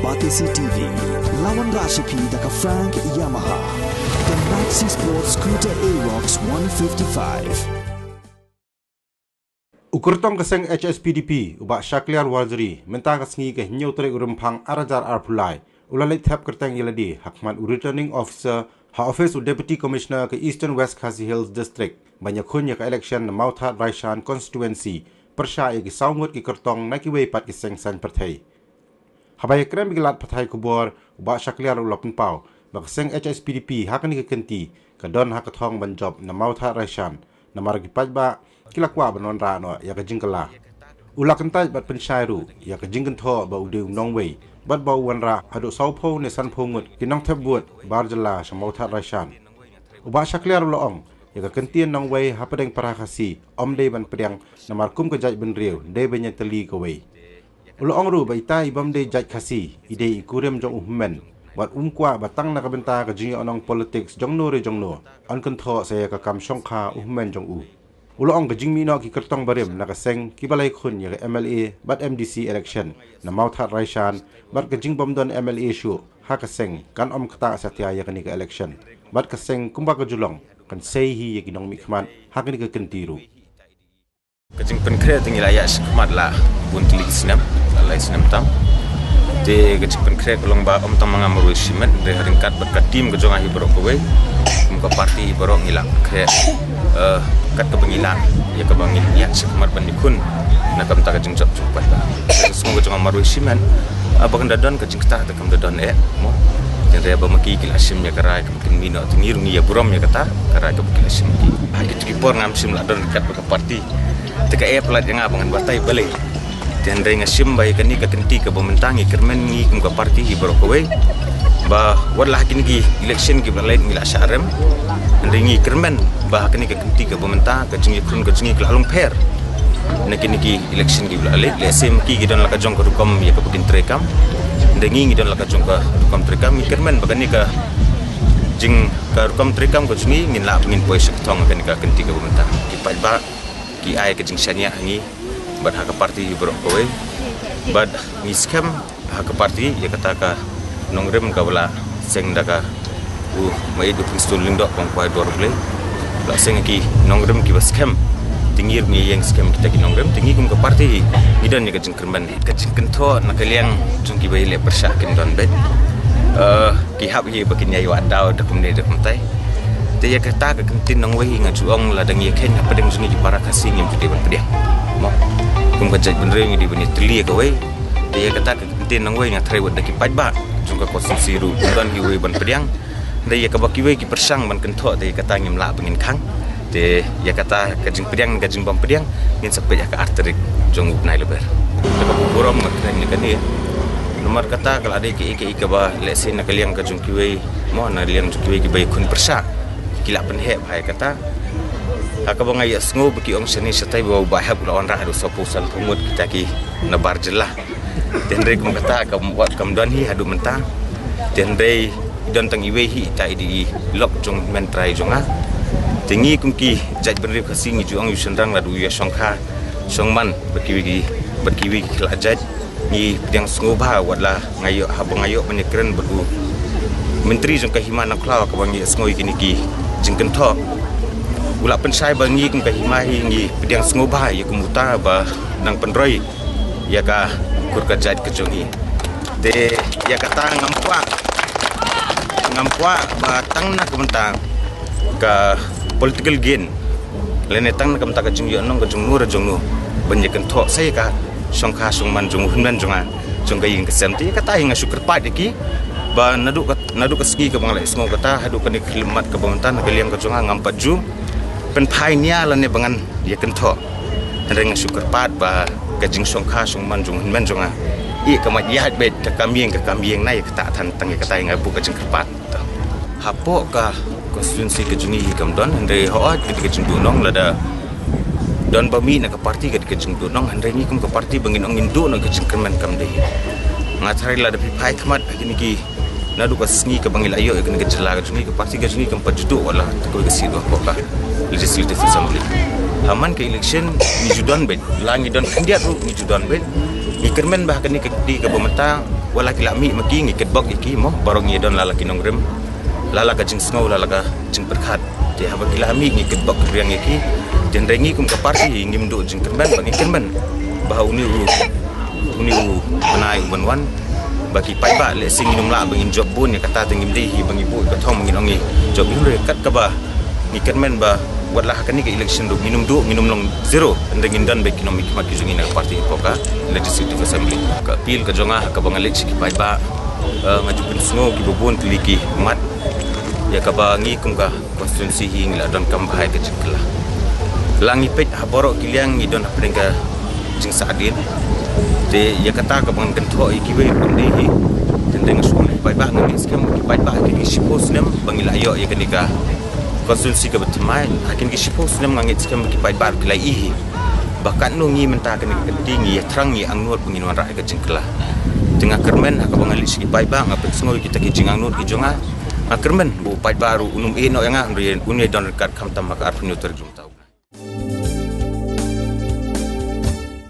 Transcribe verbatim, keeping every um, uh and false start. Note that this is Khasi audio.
Batesi T V, lawan Rashipi da ka Frank Yamaha. The Maxi Sports Scooter Aerox one fifty-five. U kyrtong ka seng H S P D P, u Bah Shakliar Warjri, mynta ka sngi ka hynñiew tarik u Rymphang ar hajar arphew lai, u la leit thep kyrteng ïa lade ha khmat u Returning Officer ha office u Deputy Commissioner ka Eastern West Khasi Hills District ban ïakhun ïa ka election na Mawthadraishan Constituency, pyrshah ïa ki saw ngut ki kyrtong na kiwei pat ki seng saiñ pyrthei. Haba ïakren bad ki lad pathai khubor, u Bah Shakliar u la pynpaw ba ka seng H S P D P ha kane ka kynti ka don ha ka thong ban jop na Mawthadraishan, namar ki paidbah ki la kwah ban wanrah noh ïa ka jingkylla. U la kyntait bad pynshai ruh ïa ka jingkynthoh ba u dei u nongwei bad ba u wanrah haduh sawphew ne sanphew ngut ki nongthep vote bar jylla sha Mawthadraishan. U Bah Shakliar u la ong, ïa ka kyntien nongwei hapdeng para Khasi ym dei ban pdiang, namar kum ka jaitbynriew dei ban ïatylli kawei. U la ong ruh ba ita i bym dei jait Khasi i dei i kurim jong u hynmen, bad um kwah ba tang na ka bynta ka jingïohnong politics jongno re jongno yn kynthoh sa ïa ka kam shongkha u hynmen jong u. U la ong ka jingmih noh ki kyrtong barim na ka seng kiba la ïakhun ïa ka M L A bad M D C election na Mawthadraishan, bad ka jingbym don M L A shuh ha ka seng kan ym ktah satia ïa kane ka election, bad ka seng kumba ka ju long kan sei hi ïa ki nongmihkhmat ha kane ka kynti ruh. Ka jingpynkhreh te ngi la ïaid shakhmat la bun tylli ki snem, la lai snem tam. Te ka jingpynkhreh ka long ba ym tang ma nga marwei shimet, hynrei ha ryngkat bad ka team ka jong nga hi baroh kawei, kum ka party hi baroh ngi la pynkhreh, eh, kat kaba ngi lah, ïa kaba ngi ïaid shakhmat ban ïakhun na ka bynta ka jingjop jingpynbeit. Ka jingsngew ka jong nga marwei shimet, ah, ba kan da don ka jingktah te kam da don eh, mo. Hynrei ba ma ki ki la shim ïa ka rai kaba kin mih noh, te ngi ruh ngi ïa burom ïa kata ka rai kaba ki la shim ki. Ha kito ki por ngam shym la don ryngkat bad ka party. Te ka eh palat ïa nga ba ngan batai balei. Te hynrei nga shim ba ïa kane ka kynti kaba mynta ngi kyrmen ngi kum ka party hi baroh kawei, ba wat la ha kine ki election kiba la leit ngi la shah rem. Hynrei ngi kyrmen ba ha kane ka kynti kaba mynta ka jingïakhun ka jong ngi ka la long pher na kine ki election kiba la leit. Lehse ma ki ki don la ka jong ka rukom ïa kaba kin treikam, hynrei ngi ngi don la ka jong ka rukom treikam. Ngi kyrmen ba kane ka jing ka rukom treikam ka jong ngi ngin lah ba ngin poi sha ka thong ha kane ka kynti kaba mynta. Ki paidbah ki ai ka jingshaniah ha ngi bad ha ka party hi baroh kawei, bad ngi skhem ha ka party ïa kata ka nongrim kaba la seng da ka u Maieid u Prestone Lyngdoh Kong Kwai Dor Blei. La seng ki nongrim kiba skhem. Te ngi ruh ngi ïeng skhem kita ki nongrim, te ngi kum ka party ngi don ïa ka jingkyrmen. Ka jingkynthoh na ka liang jong kiba ïaleh pyrshah kin don beit. Eh, ki hap hi ba kin ïa ïoh daw da kumne da kumtai. Te ïa kata ka kyntien nongwei nga ju ong lada ngi ïa kheiñ hapdeng jong ngi ki para Khasi ngim ju dei ban pdiang, mo. Kum ka jaitbynriew ngi dei ban ïatylli ïa kawei. Te ïa kata ka kyntien nongwei nga threi wat da ki paidbah jong ka constituency ruh, ym don kiwei ban pdiang. Te ïa kaba kiwei ki pyrshang ban kynthoh, te ïa kata ngim lah ba ngin khang. Te ïa kata ka jingpdiang ne ka jingbym pdiang ngin sa peit ha ka ar tarik jong u bnai Lber. Te kaba burom nga kren ïa kane, namar kata ka la dei kaei kaei kaba lehse na ka liang ka jong kiwei, mo, na liang jong kiwei kiba ïakhun pyrshah ki la pynheh bha ïa kata. Ha kaba nga ïohsngew ba ki ong shane shatai ba u Bah Hep u la wanrah haduh sawphew sanphew ngut kita ki na bar jylla. Te hynrei kum kata kam, wat kam don hi haduh mynta. Te hynrei i don tang iwei hi, ita i dei i lok jong u hynmen trai jong nga. Te ngi kum ki jaitbynriew Khasi ngi ju ong ïa u shynrang lada u ïa shongkha shongman bad kiwei ki, bad kiwei ki khlad jait. Ngi pdiang sngewbha wat la nga ïoh, haba nga ïoh ban ïakren bad u Myntri jong ka Hima Nongkhlaw kaba ngi ïohsngew ïa kine ki jingkynthoh. U la pynshai ba ngi kum ka Hima hi ngi pdiang sngewbha ïa ka MUTA ba nang pynroi ïa ka kur ka jait ka jong ngi. Te ïa kata ngam kwah, ngam kwah ba tang na ka bynta ka political gain lane tang na ka bynta ka jingïohnong ka jong no re jong no ban ïa kynthoh sa ïa ka shongkha shongman jong u hynmen jong nga, jong ka ïing ka sem. Te ïa kata hi nga shu kyrpad ïa ki ba naduh ka, naduh ka sngi kaba nga la ïohsngew kata haduh kane ka khyllipmat kaba mynta na ka liang ka jong nga ngam pat ju pynphai nia lane ba ngan ïa kynthoh. Hynrei nga shu kyrpad ba ka jingshongkha shongman jong u hynmen jong nga, ïa ka mait ïaid beit, ka kam ïing ka kam ïing, na ïa kata than, tang ïa kata hi nga buh ka jingkyrpad. Hapoh ka constituency ka jong ngi hi kam don, hynrei hooid ka dei ka jingduhnong, lada don ba mih na ka party ka dei ka jingduhnong, hynrei ngi kum ka party ba ngin ong ngin duh noh ka jingkyrmen kam dei. Nga tharai lada phi phai khmat ha kine ki, naduh ka sngi kaba ngi la ïoh ïa kane ka jylla ka jong ngi, ka party ka jong ngi kam pat ju duh wat la kawei ka seat hapoh ka Legislative Assembly. Ha man ka election ngi ju don beit, la ngi don khyndiat ruh ngi ju don beit. Ngi kyrmen ba ha kane ka kti kaba mynta Wat la ki la mih ma ki, ngi kitbok ïa ki mo, baroh ngi don la la ki nongrim, la la ka jingsngew, la la ka jingpyrkhat. Te haba ki la mih ngi kitbok kyrpang ïa ki. Te hynrei ngi kum ka party ngim duh jingkyrmen ba ngi kyrmen ba ha une u, une u bnai u ban wan ba ki paidbah lehse ngin ym lah ba ngin jop bun, ïa kata te ngim dei hi ba ngi buh ka thong ba ngin ong ngi jop. Hynrei kat kaba ngi kyrmen ba wat la ha kane ka election ruh ngin ym duh, ngin ym long zero, hynrei ngin don beit ki nongmihkhmat ki jong ngi na ka party hapoh ka Legislative Assembly. Ka appeal ka jong nga ha kaba nga leit sha ki paidbah, eh, nga ju pynsngew kiba bun tylli ki mat ïa kaba ngi kum ka constituency hi ngi la donkam bha ïa ka jingkylla. La ngi peit ha baroh ki liang ngi don hapdeng ka jingsahdien. Te ïa kata kaba ngan kynthoh ïa kiwei ruh kam dei hi. Te hynrei nga shu ong ïa ki paidbah, nga ngeit skhem ba ki paidbah ha kine ki shiphew snem ba ngi la ïoh ïa kane ka constituency kaba thymmai, ha kine ki shiphew snem nga ngeit skhem ba ki paidbah ruh ki la ïohi ba katno ngi mynta kane ka kynti ngi ïathrang, ngi angnud ba ngin wanrah ïa ka jingkylla. Te nga kyrmen ha kaba nga leit sha ki paidbah, nga pynsngew ïa kita ki jingangnud ki jong nga. Nga kyrmen ba u paidbah ruh un ym ïeh noh ïa nga, un ïa, un ïa don ryngkat khamtam ha ka arphew hynñiew tarik jong